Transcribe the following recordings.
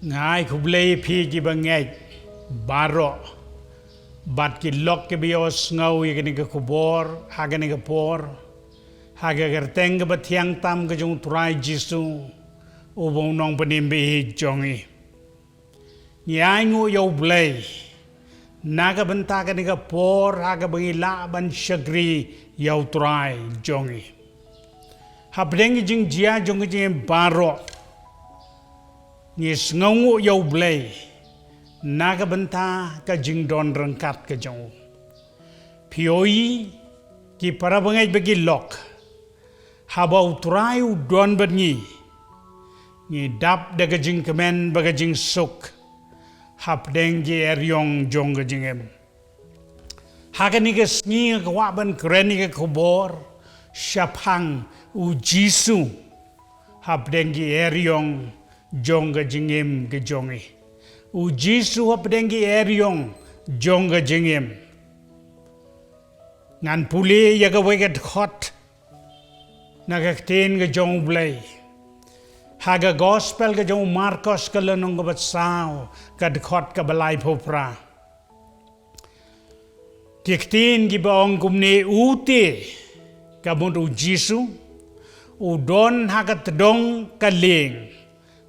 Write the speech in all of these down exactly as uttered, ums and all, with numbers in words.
Nga ai khublei ïa phi ki bangeit baroh bad ki lok ki ba ïohsngew ïa kane ka khubor ha kane ka por, ha ka kyrteng ka ba thiang tam ka jong U Trai Jisu, uba u nongpynim ba ïeit jong ngi. Ngi ai nguh ïa U Blei na ka bynta kane ka por ha ka ba ngi lah ban shakri ïa U Trai jong ngi. Hapdeng ki jingjia jong ki jingim baroh, ngi sngewnguh ïa U Blei na ka bynta ka jingdon ryngkat ka jong u. Phi ïohi ki para bangeit bad ki lok, haba U Trai u don bad ngi, ngi dap da ka jingkmen bad ka jingsuk hapdeng ki eriong jong ka jingim. Ha kane ka sngi nga kwah ban kren ïa ka khubor shaphang U Jisu hapdeng ki eriong jong ka jingim ka jong ngi. U Jisu hapdeng ki eriong jong ka jingim. Ngan pule ïa kawei ka dkhot na ka ktien ka jong U Blei ha ka Gospel ka jong u Markos ka lynnong ka ba saw, ka dkhot ka ba laiphew phra. Ki ktien ki ba ong kumne: U te, ka mut U Jisu, u don ha ka tdong ka lieng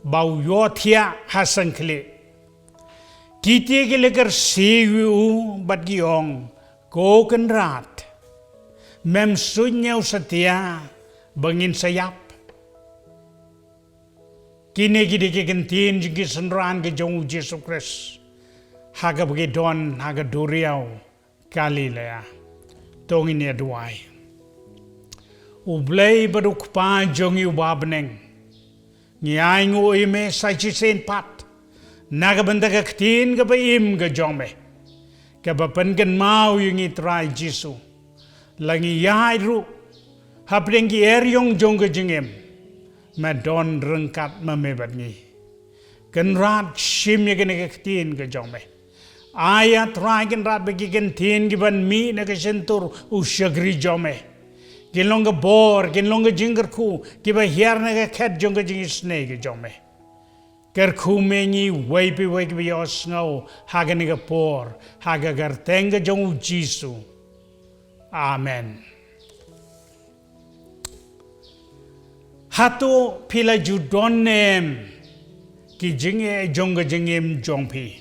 ba u ïohthiah ha syngkhlieh. Kite ki la kyrsiew ïa u bad ki ong, Ko Kynrad, mem suidñiew satia ba ngin sa ïap. Kine ki dei ki ktien jong ki synran ki jong U Jisu Khrist ha ka ba ki don ha ka duriaw Galilea. To ngin ïa duwai. U Blei bad U Kpa jong ngi uba ha bneng, ngi ai nguh ïa me sa shisien pat na ka bynta ka ktien ka ba im ka jong me, ka ba pynkynmaw ïa ngi Trai Jisu. La ngi ïaid ruh hapdeng ki eriong jong ka jingim, me don ryngkat ma me bad ngi. Kynrad, shim ïa kane ka ktien ka jong me. Ai ïa Trai Kynrad ba ki ktien ki ban mih na ka shyntur u shakri jong me kin long ka bor, kin long ka jingkyrkhu ki ba hiar na ka khet jong ka jingisynei ka jong me. Kyrkhu me ïa ngi wei pa wei ki ba ïohsngew ha kane ka por, ha ka kyrteng ka jong U Jisu. Amen. Hato phi la ju don ne em ki jingeh jong ka jingim jong phi?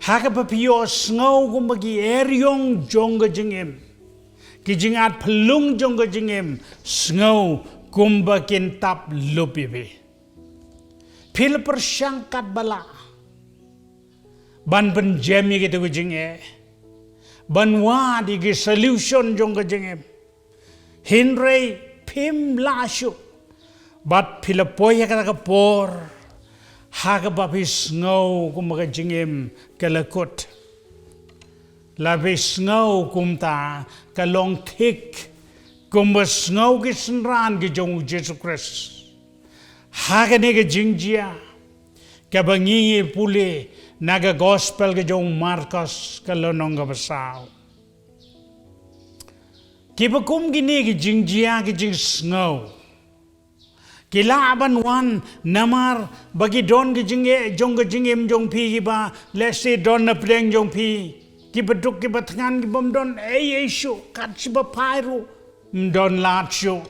Ha ka ba phi ïohsngew kumba ki eriong jong ka jingim, ki jingatphyllung jong ka jingim, sngew kumba kin tap lup ïa phi. Phi la pyrshang katba lah ban pynjem ïa kito ki jingeh, ban wad ïa ki solution jong ka jingim. Hynrei phim lah shuh, bad phi la poi ha kata ka por ha ka ba phi sngew kumba ka jingim ka la kut. La phi sngew kumta ka long thik kumba sngew ki synran ki jong U Jisu Khrist ha kane ka jingjia ka ba ngi pule na ka Gospel ka jong u Markos ka lynnong ka ba saw. Ki ba kum kine ki jingjia ki jingsngew ki lah ban wan namar ba ki don ki jingeh jong ka jingim jong phi ki ba lehse don na pdeng jong phi, ki ba duk ki ba thngan ki bym don ei ei shuh, kat shi ba phai ruh ym don lad shuh.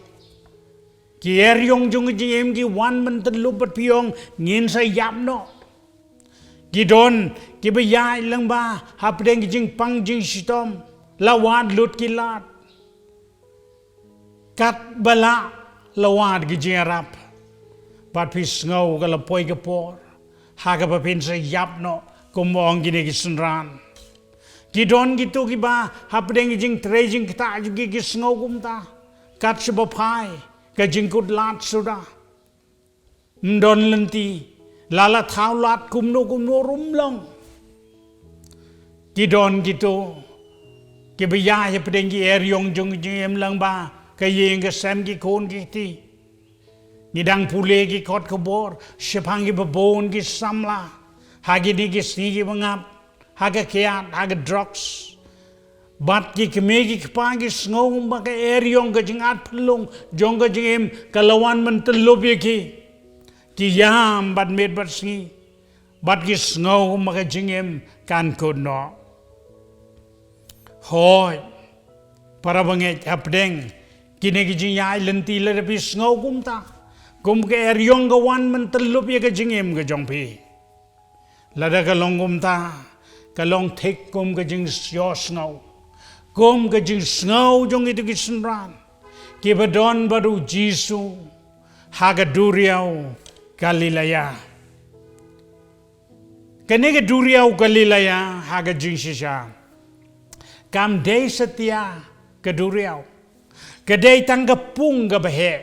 Ki eriong jong ka jingim ki wan ban tynlup bad phi ong ngin sa ïap noh. Ki don ki ba ïaid lyngba hapdeng ki jingpang jingshitom, la wad lut ki lad. Katba lah la wad ki jingïarap, bad phi sngew ka la poi ka por ha ka ba phin sa ïap noh kumba ong kine ki synran. Ki don kito ki ba hapdeng ki jingtrei jingktah jong ki ki sngew kumta, kat shi ba phai ka jingkut lad suda. Ym don lynti, la la thaw lad kumno kumno ruh ym long. Ki don kito ki ba ïaid hapdeng ki eriong jong ka jingim lyngba ka ïing ka sem, ki khun ki kti. Ngi dang pule ki kot khubor shaphang ki ba bun ki samla ha kine ki sngi ki ba ngap, ha ka kiad, ha ka drugs. Bad ki kmie ki kpa ki sngew kumba ka eriong ka jingatphyllung jong ka jingim ka la wan ban tynlup ïa ki. ki ïam bad miet bad sngi, bad ki sngew ma ka jingim kan kut noh. Hooid, para bangeit, hapdeng kine ki jingïaid lynti, lada phi sngew kumta, kum ka eriong ka wan ban tyllup ïa ka jingim ka jong phi, lada ka long kumta, ka long thik kum ka jingsngew, kum ka jingsngew jong kito ki synran kiba don bad U Jisu ha ka duriaw Galilea. Kane ka duriaw Galilea ha ka jingshisha kam dei satia ka duriaw. Ka dei tang ka pung kaba heh.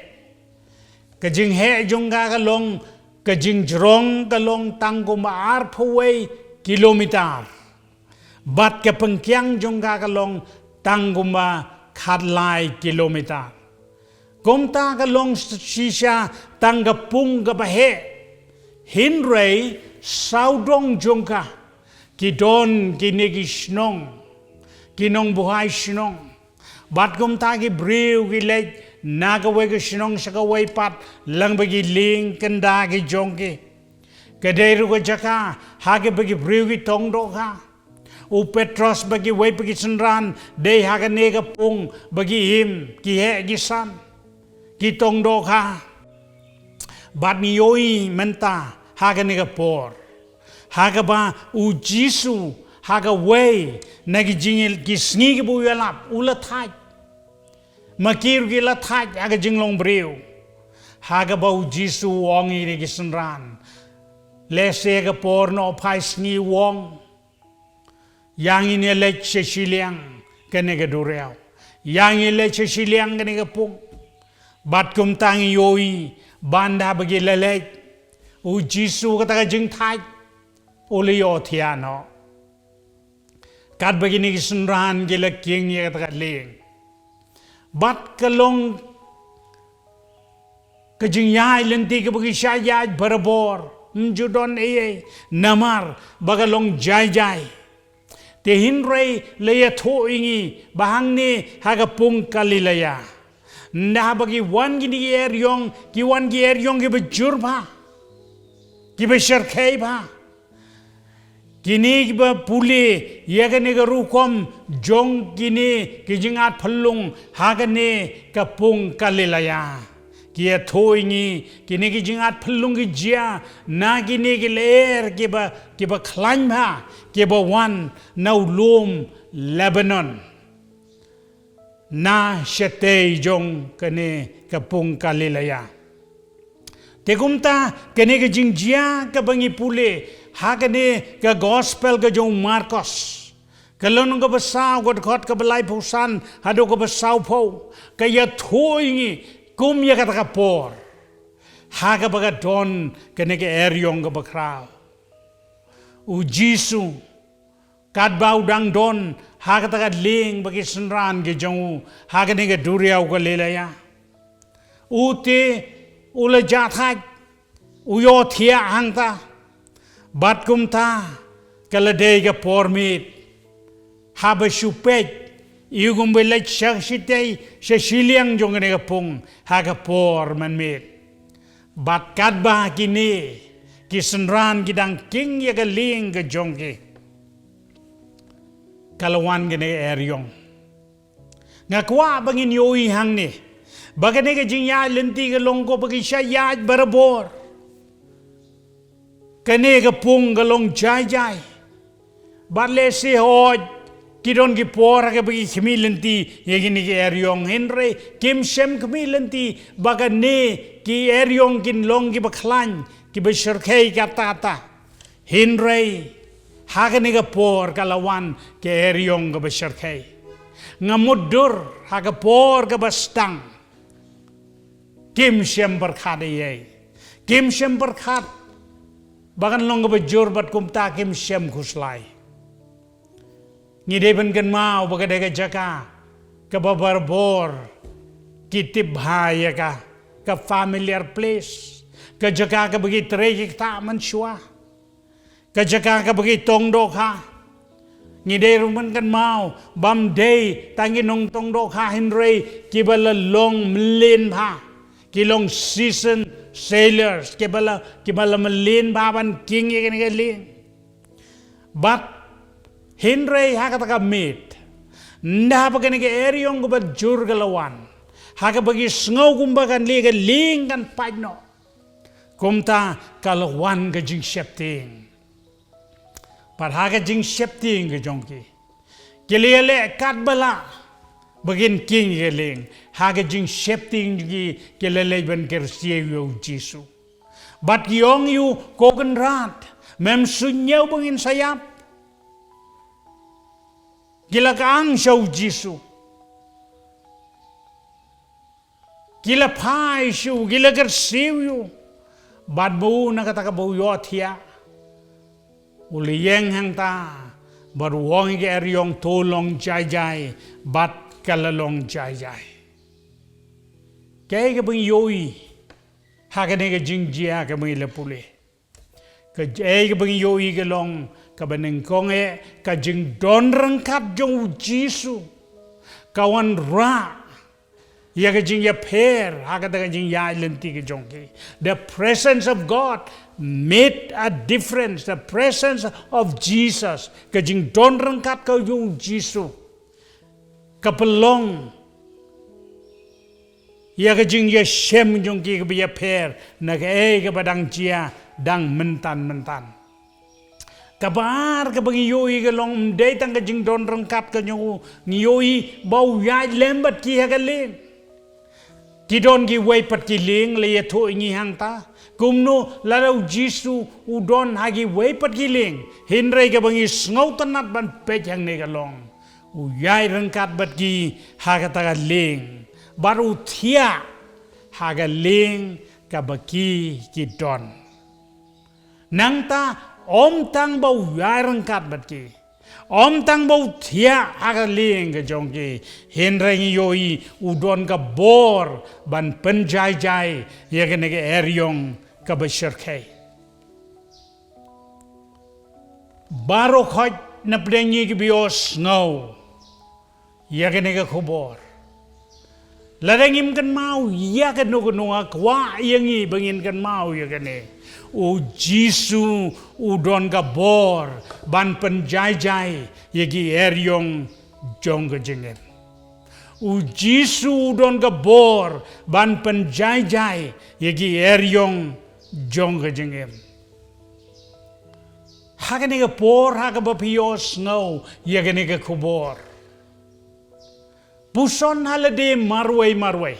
Ka jingheh jong ka ka long, ka jingjrong ka long tang kumba arphew wei kilometer. Bad ka pengkiang jong ka ka long tang kumba khatlai kilometer. Kumta ka long shisha tang ka pung kaba heh. Hynrei sawdong jong ka ki don kine ki shnong, ki nongbuhai shnong. Bad kumta ki briew ki leit na kawei ka shnong sha kawei pat, lyngba ki lieng kynda ki jong ki. Ka dei ruh ka jaka ha kaba ki briew ki tong dohkha. U Petros bad kiwei pat ki synran dei ha kane ka pung ba ki im, ki heh ki san, ki tong dohkha. Bad ngi ïohi mynta ha kane ka por, ha kaba U Jisu ha kawei na ki jingïal, ki sngi kiba u ïalap, u la thait. Ma ki ruh ki la thait ha ka jinglong briew. Ha kaba U Jisu u ong ïa kine ki synran, lehse ka por noh phai sngi, u ong, ïa ngin ïa leit sha shiliang kane ka duriaw, ïa ngin ïa leit sha shiliang kane ka pung. Bad kumta ngi ïohi ba ynda ba ki la leit, U Jisu kata ka jingthait u la ïohthiah noh. Katba kine ki synran ki la king ïa kata ka lieng. Bad ka long ka jingïaid lynti kaba ki shah ïaid barabor, ym ju don ei ei, namar ba ka long jai jai. Te hynrei la ïathuh ïa ngi ba hangne ha ka pung Galilea, ynda ba ki wan kine ki eriong, ki wan ki eriong kiba jur bha, kiba shyrkhei bha. Kine kiba pule ïa kane ka rukom jong kine ki jingat phyllung ha kane ka pung Galilea, ki ïathuh ïa ngi, kine ki jingat phyllung ki jia na kine ki lyer kiba, kiba khlaiñ bha, kiba wan na u lum Lebanon, na shatei jong kane ka pung Galilea. Te kumta kane ka jingjia kaba ngi pule ha kane ka gospel ka jong u Markos, ka lynnong kaba saw, ka dkhot kaba laiphew san haduh kaba sawphew, ka ïathuh ïa ngi kum ïa kata ka por ha kaba ka don kane ka eriong kaba khraw. U Jisu, katba u dang don ha kata ka lieng bad ki synran ki jong u ha kane ka duriaw Galilea, u te u la jah thait, u ïohthiah hangta. Bad kumta ka la dei ka por miet, haba shu peit ïa u kumba leit sha shatei, sha shiliang jong kane ka pung ha ka por mynmiet. Bad katba kine ki synran ki dang king ïa ka lieng ka jong ki, ka la wan kane ka eriong. Nga kwah ba ngin ïohi hangne ba kane ka jingïaid lynti ka long ko ba ki shah ïaid barabor. Kane ka pung ka long jai jai. Bad lehse hooid, ki don ki por ha kaba ki khmih lynti ïa kine ki eriong, hynrei kim shym khmih lynti ba kane ki eriong kin long kiba khlaiñ, kiba shyrkhei katta katta. Hynrei ha kane ka por ka la wan ka eriong kaba shyrkhei. Nga mutdur ha ka por kaba sdang, kim shym pyrkhat ei ei, kim shym pyrkhat ba kan long kaba jur bad kumta kim shym khuslai. Ngi dei ban kynmaw ba ka dei ka jaka kaba barabor ki tip bha ïa ka, ka familiar place, ka jaka kaba ki trei ki ktah mynshuwa, ka jaka kaba ki tong dohkha. Ngi dei ruh ban kynmaw bym dei tang ki nongtong dohkha hynrei kiba la long mlien bha, Ki long seasoned sailors, kiba la, kiba la mlien bha ban king ïa kane ka lieng. Bad hynrei ha kata ka miet, ynda ba kane ka eriong kaba jur ka la wan, ha kaba ki sngew kumba kan leh ka lieng kan pait noh, kumta ka la wan ka jingsheptieng. Bad ha ka jingsheptieng ka jong ki, ki la ïaleh katba lah ba kin king ïa ka lieng. Ha ka jingsheptieng jong ki, ki la leit ban kyrsiew ïa u Jisu. Bad ki ong ïa u, Ko Kynrad, mem sngew ba ngin sa ïap? Ki la kyang sha u Jisu. Ki la phai sha u, ki la kyrsiew ïa u. Bad ma u na kata kaba u ïohthiah, u la ïeng hangta bad u ong ïa ka eriong, To long jai jai, bad ka la long jai jai. Kaei kaba ngi ïohi ha kane ka jingjia kaba ngi la pule? Kaei kaba ngi ïohi ka long kaba nyngkong eh, ka jingdon ryngkat jong u Jisu ka wanrah ïa ka jingïapher ha kata ka jingïaid lynti ka jong ki. The presence of God made a difference. The presence of Jesus, ka jingdon ryngkat ka jong u Jisu, ka pynlong ïa ka jingïashem jong ki kaba ïapher na kaei kaba dang jia dang mynta mynta. Kaba ar kaba ngi ïohi ka long, ym dei tang ka jingdon ryngkat ka jong u, ngi ïohi ba u ïaid lem bad ki ha ka lieng. Ki don kiwei pat ki lieng, la ïathuh ïa ngi hangta. Kumno lada u Jisu u don ha kiwei pat ki lieng? Hynrei kaba ngi sngewtynnat ban peit hangne ka long, u ïaid ryngkat bad ki ha kata ka lieng, bad u thiah ha ka lieng kaba ki ki don. Nangta, ym tang ba u ïaid ryngkat bad ki, ym tang ba u thiah ha ka lieng ka jong ki, hynrei ngi ïohi u don ka bor ban pynjai jai ïa kane ka eriong kaba shyrkhei. Baroh khoit na pdeng ngi kiba ïohsngew ïa kane ka khubor, lada ngim kynmaw ïa kano kano, nga kwah ïa ngi ba ngin kynmaw ïa kane: u Jisu u don ka bor ban pynjai jai ïa ki eriong jong ka jingim. U Jisu u don ka bor ban pynjai jai ïa ki eriong jong ka jingim. Ha kane ka por, ha kaba phi ïohsngew ïa kane ka khubor, puson ha lade marwei marwei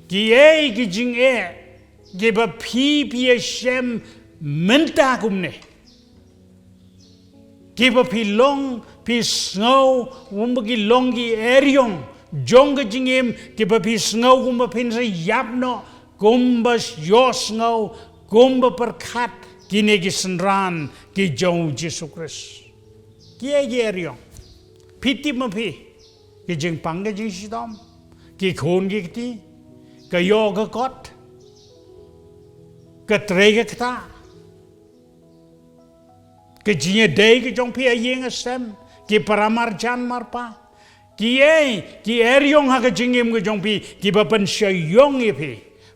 kiei ki jingeh kiba phi phi ïashem mynta kumne, kiba phi long phi sngew kumba ki long ki eriong jong ka jingim, kiba phi sngew kumba phin sa ïap noh, kumba ïohsngew, kumba pyrkhat kine ki synran ki jong u Jisu Khrist. Kiei ki eriong? Phi tip ma phi? Ki jingpang ki jingshitom, ki khun ki kti, ka ïoh ka kot, ka trei ka ktah, ka jingïadei ka jong phi ha ïing ha sem, ki paramarjan marpa, kiei ki eriong ha ka jingim ka jong phi kiba pynshitom ïa phi,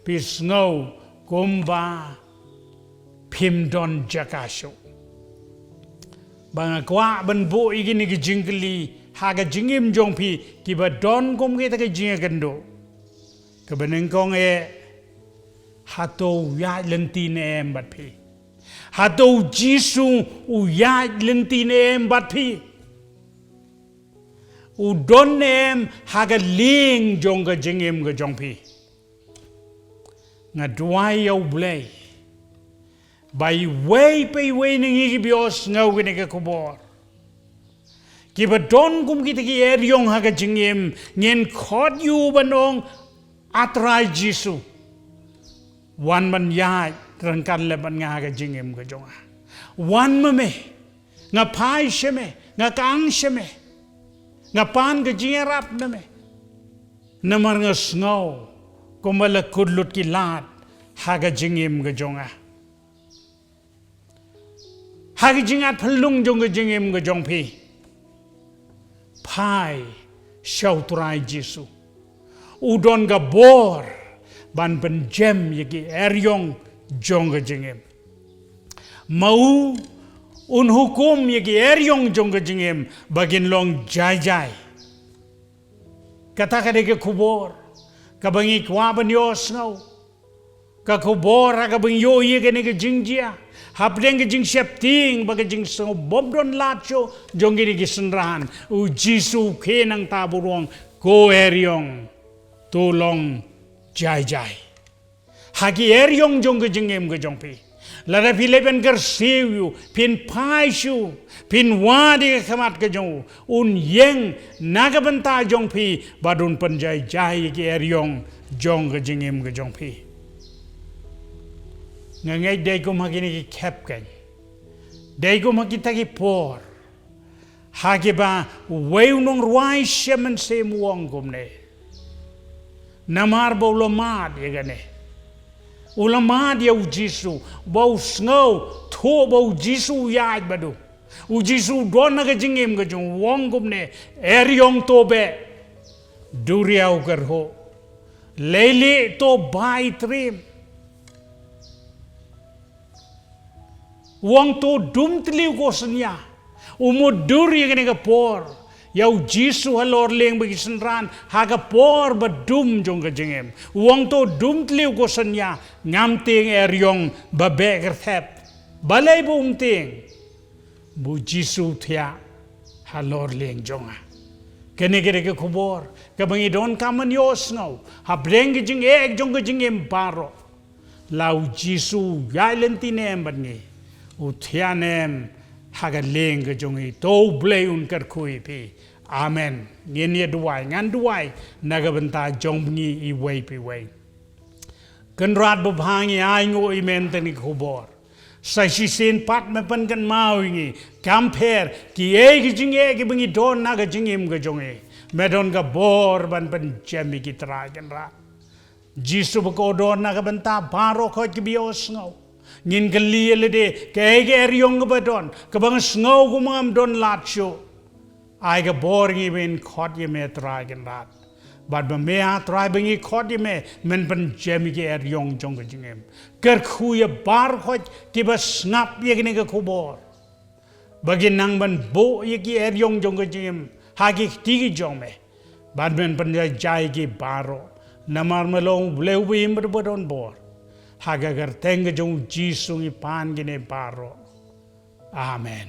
phi sngew kumba phim don jaka shuh? Ba nga kwah ban buh ïa kine ki jingkylli ha ka jingim jong phi kiba don kum kita ki jingïakynduh. Kaba nyngkong eh, hato u ïaid lynti ne em bad phi? Hato u Jisu u ïaid lynti ne em bad phi? U don ne em ha ka lieng jong ka jingim ka jong phi? Nga duwai ïa U Blei ba iwei pa iwei na ngi kiba ïohsngew kane ka khubor, kiba don kum kita ki eriong ha ka jingim, ngin khot ïa u ban ong, A Trai Jisu, wan ban ïaid ryngkat lem bad nga ha ka jingim ka jong nga. Wan ma me, nga phai sha me, nga kyang sha me, nga pan ka jingïarap na me. Namar nga sngew kumba la kut lut ki lad ha ka jingim ka jong nga, ha ka jingat phyllung jong ka jingim ka jong phi. Phai sha U Trai Jisu. U don ka bor ban pynjem ïa ki eriong jong ka jingim. Ma u un hukum ïa ki eriong jong ka jingim ba kin long jai jai. Kata ka dei ka khubor kaba ngi kwah ban ïohsngew. Ka khubor ha kaba ngi ïohi ïa kane ka jingjia hapdeng ka jingsheptieng bad ka jingsngew bymdon lad shuh jong kine ki synran. U Jisu u khie nangta bad u ong, ko eriong, to long jai jai. Ha ki eriong jong ka jingim ka jong phi, lada phi leit ban kyrsiew ïa u, phin phai sha u, phin wad ïa ka khmat ka jong u, un ïeng na ka bynta jong phi bad un pynjai jai ïa ki eriong jong ka jingim ka jong phi. Nga ngeit dei kum ha kine ki khep kein, dei kum ha kita ki por ha kiba uwei u nongrwai shem mynsiem u ong kumne. Namar ba u la mad ïa kane, u la mad ïa u Jisu, ba u sngew thuh ba u Jisu u ïaid bad u, u Jisu u don ha ka jingim ka jong u, u ong kumne, eriong to beh, duriaw kyrhuh, leilieh to bai triem. U ong to dum tliw ko synñia. U mutdur ïa kane ka por ïa u Jisu halor lieng bad ki synran ha ka por ba dum jong ka jingim. U ong to dum tliw ko synñia, ngam tieng eriong ba beh kyrthep. Balei ba um tieng? Ba u Jisu u thiah halor lieng jong nga. Kane ka dei ka khubor kaba ngi donkam ban ïohsngew hapdeng ka jingeh jong ka jingim baroh. La u Jisu u ïaid lynti ne em bad ngi, u thiah ne em ha ka lieng ka jong ngi? To U Blei un kyrkhu ïa phi. Amen. Ngin ïa duwai, ngan duwai na ka bynta jong ngi iwei pa iwei. Kynrad babha, ngi ainguh ïa me na kane ka khubor. Sa shisien pat me pynkynmaw ïa ngi, kam pher kiei ki jingeh kiba ngi don ha ka jingim ka jong ngi, me don ka bor ban pynjem ïa ki, Trai Kynrad. Jisu ba ko don na ka bynta baroh khoit kiba ïohsngew. Ngin kylli ïa lade, kaei ka eriong kaba don kaba nga sngew kumba ngam don lad shuh? Ai ka bor ngi ban khot ïa me, Trai Kynrad. Bad ba me, ah Trai, ba ngi khot ïa me, men pynjem ïa ki eriong jong ka jingim. Kyrkhu ïa baroh khoit kiba sngap ïa kane ka khubor, ba kin nang ban buh ïa ki eriong jong ka jingim ha ki kti ki jong me. Bad men pynjai jai ïa ki baroh. Namar me long U Blei uba im bad uba don bor. Ha ka kyrteng ka jong u Jisu ngi pan kine baroh. Amen.